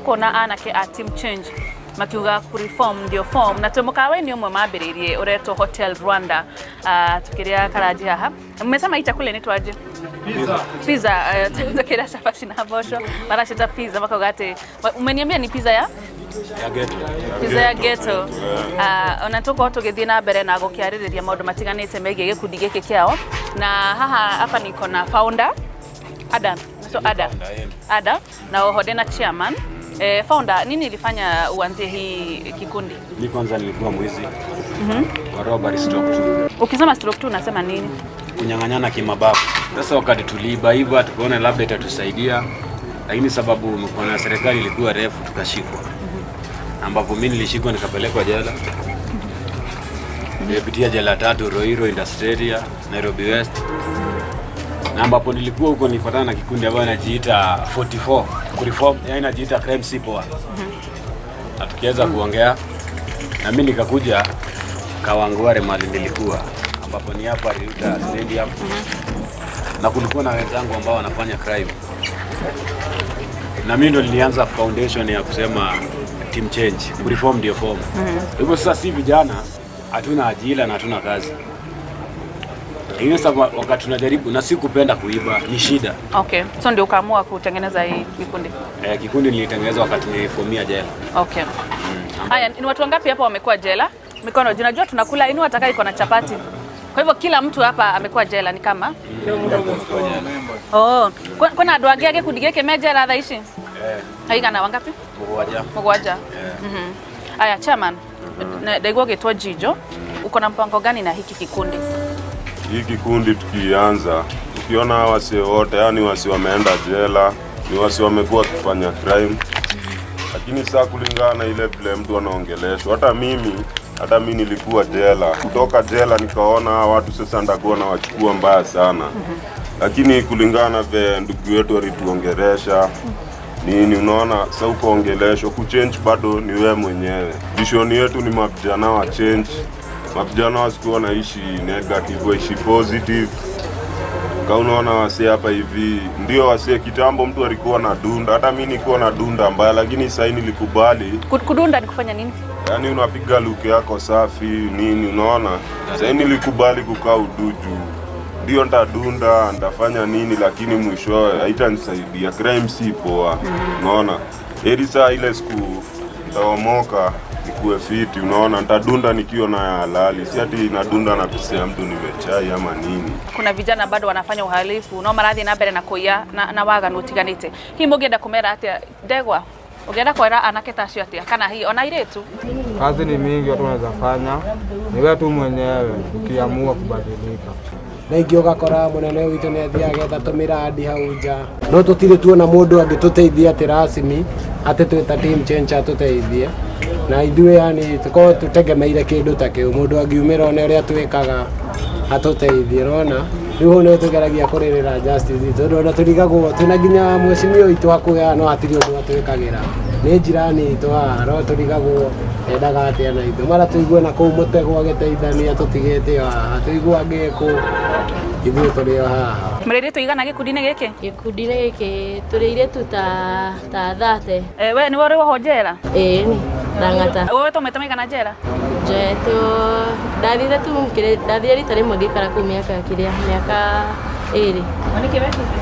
Kuona anake a Team Change makiuga reform ndio form, na twĩ mũkawa-inĩ ũmwe mambĩrĩirie ũretwo Hotel Rwanda. Tukĩrĩa karanji haha. Mmesema hii chakula inaitwa aje? Pizza. Pizza, tukĩrĩa cabaci na mboco, maracita pizza, makauga atĩ umeniambia ni pizza ya ya ghetto. Pizza ya ghetto. Ona tũkorwo tũgĩthiĩ na mbere na gũkĩarĩrĩria maũndũ matiganĩte megiĩ gĩkundi gĩkĩ kĩao, na haha hapa niko na founder Ada. So Ada. Ada na oho ndĩna chairman. Founder, nini ilifanya uanzie hii kikundi? Mi kwanza nilikuwa mwizi wa robbery stroke two. Ukisema stroke 2 unasema nini? Kunyang'anyana kimabavu. Sasa wakati tuliibaiba tukaona labda itatusaidia, lakini sababu mkono ya serikali ilikuwa refu tukashikwa, ambapo mi nilishikwa nikapelekwa jela. Nilipitia jela tatu: Ruiru, Industrial, Nairobi West. Na ambapo nilikuwa huko nilipatana na kikundi ambayo inajiita 44 kureform, yani inajiita crime si poa. Na tukiweza kuongea na mimi nikakuja Kawangware mahali nilikuwa, ambapo ni hapa Riuta Stadium, na kulikuwa na wenzangu ambao wanafanya crime, na mimi ndo nilianza foundation ya kusema team change, reform ndio form. Hivyo sasa si vijana hatuna ajira na hatuna kazi, lakini sasa wakati tunajaribu na si kupenda kuiba ni shida. Okay. So ndio ukaamua kutengeneza hii kikundi? Eh, kikundi nilitengeneza wakati nilifomia jela. Okay. Haya, ni watu wangapi hapa wamekuwa jela? Mikono juu, najua tunakula, inua atakaye iko na chapati. Kwa hivyo kila mtu hapa amekuwa jela ni kama? Oh, kuna andũ angĩ a gĩkundi gĩkĩ me jela thaa ici? Eh. Aigana wangapi? Mũgwanja. Mũgwanja. Eh. Aya, chairman, ndaigua ũgĩtwo Jijo, uko na mpango gani na hiki kikundi? Hii kikundi tukianza, ukiona hawa wasee wote, yani wasi wameenda jela, ni wasi wamekuwa wakifanya crime, lakini saa kulingana na ile vile mtu anaongeleshwa, hata mimi nilikuwa jela. Kutoka jela nikaona hawa watu sasa ndakuwa nawachukua mbaya sana, lakini kulingana na vile ndugu yetu alituongelesha nini, unaona sasa ukoongeleshwa kuchange bado ni wewe mwenyewe. Vision yetu ni mavijana wa change, mavijana wasikuwa wanaishi negative, waishi positive. Ka unaona wasee hapa hivi ndio wasee. Kitambo mtu alikuwa na dunda, hata mi nilikuwa na dunda mbaya, lakini sasa nilikubali. Kudunda ni kufanya nini? Yani unapiga luku yako safi nini, unaona. Sasa nilikubali kukaa uduju, ndio ntadunda ntafanya nini, lakini mwishowe haitanisaidia. Crime si poa, unaona. Heri saa ile siku ntaomoka nikuwe fiti, unaona, ntadunda nikiwa na halali, si ati nadunda na pesa ya mtu nimechai ama nini. Kuna vijana bado wanafanya uhalifu no marathi na mbere na kuiya na waganu utiganite. Hihi mũngĩenda kũmera atĩa, ndegwa? Ũngĩenda kwĩra anake ta acio atĩa, kana hihi ona airĩtu? Kazi ni mingi watu wanaweza fanya, ni wewe tu mwenyewe ukiamua kubadilika. Na ingĩ ũgakora mũnene witũ nĩ athiaga agetha tũmĩrandi hau nja, no tũtirĩ tuona mũndũ angĩtũteithia atĩ rasmi atĩ twĩ ta team change atũteithie na ithuĩ, yani tũkorwo tũtegemeire kĩndũ ta kĩu, mũndũ angiumĩra one ũrĩa twĩkaga atũteithie. Nona rĩu hau nĩho tũgeragia kũrĩrĩra justice, tondũ ona tũrigagwo twĩna nginya mheshimiwa witũ hakuhĩ haha no hatirĩ ũndũ atwĩkagĩra, nĩ jirani itũ haha, no tũrigagwo endaga atĩa na ithuĩ. Mara tũigue na kũu mũtego agĩteithania tũtigĩte o haha, tũigue angĩ kũ ithuĩ tũrĩ o haha. Mũrĩ airĩtu igana gĩkundi-inĩ gĩkĩ? Gĩkundi-inĩ gĩkĩ tũrĩ airĩtu ta 30. Eh, we nĩwe ũrĩ woho njera? Ĩĩ ni Lang'ata. Wewe maita maigana njera? Njoetwo ndathire tu ndathire rita rĩmwe ngĩikara kũu mĩaka kĩrĩa mĩaka 2. Nĩkĩ wekire?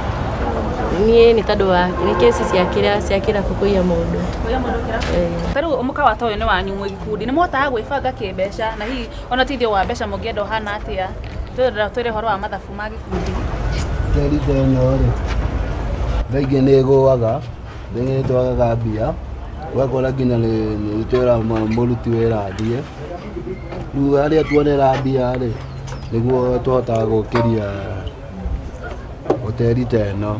Niĩ nĩ tondũ wa nĩ kesi cia kĩrĩa cia kĩrabu kũiya mũndũ. Kũiya mũndũ kĩrabu? Ĩĩ. Ta rĩu mũkawa ta ũyũ nĩ wanyu mwĩ gĩkundi, nĩ mũhotaga gwĩbanga kĩmbeca, na hihi ona ũteithio wa mbeca mũngĩenda ũhana atĩa? Twĩre ũhoro wa mathabu ma gĩkundi. Hoteli ta ĩno rĩ, thaa ingĩ nĩ ĩgũaga, thaa ingĩ nĩ twagaga mbia, ũgakora nginya nĩ twĩra mũruti wĩra athiĩ. Rĩu harĩa tuonera mbia rĩ, nĩguo tũhotaga gũkĩria hoteli ta ĩno.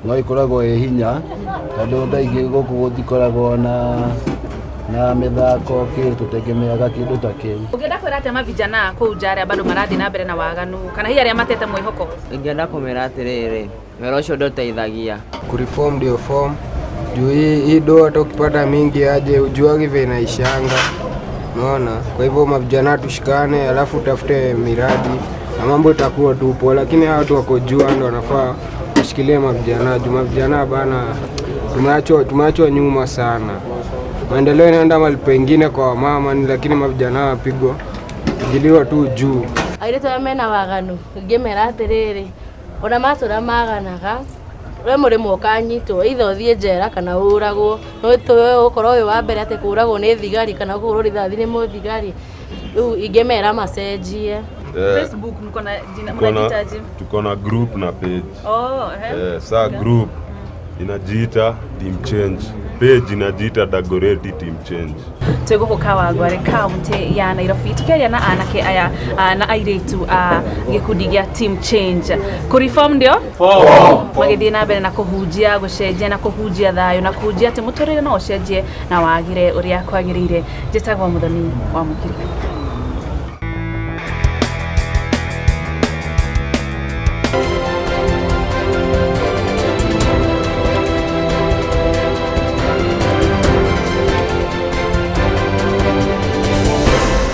No ĩkoragwo ĩ hinya, tondũ thaa ingĩ gũkũ gũtikoragwo na mĩthako kĩ tũtegemeaga kĩndũ ta kĩu. Ũngĩenda kwĩra atĩa mavijana kũu nja arĩa bado marathiĩ na mbere na waganu, kana hihi arĩa matete mwĩhoko? Ingĩenda kũmera atĩrĩrĩ, wĩra ũcio ndũteithagia. Kureform ndio form juu hii do hata ukipata mingi aje ujuagi vile inaishanga, unaona. Kwa hivyo mavijana tushikane, alafu utafute miradi na mambo itakuwa tu poa, lakini hawa watu wako juu ndo wanafaa washikilie mavijana juu mavijana bana Tumeachwa nyuma sana. Maendeleo inaenda mahali pengine kwa wamama, ni lakini mavijana wapigwa pigiliwa tu juu. Airĩtu arĩa mena waganu ingĩmera atĩrĩrĩ, ona matũra maganaga we mũrĩmwe ũkanyitwo, either ũthiĩ njera kana ũragwo, no tũwe ũkorwo wĩ wa mbere atĩ kũragwo nĩ thigari kana kũhũrwo rithathi nĩ mũthigari. Rĩu ingĩmera macenjie. Facebook mko na jina, mnajiita aje? Tuko na group na page. Oh, eh. Eh, saa group inajiita Team Change, page inajiita Dagoretti Team Change. Twĩ gũkũ Kawangware, kaunti ya Nairobi, tũkĩaria na anake aya na airĩtu a gĩkundi gĩa Team Change, kũreform ndio magĩthiĩ na mbere na kũhunjia gũcenjia na kũhunjia thayũ na kũhunjia atĩ mũtũrĩre no ũcenjie na wagĩre ũrĩa kwagĩrĩire. Njĩtagwo Mũthoni wa Mũkiri.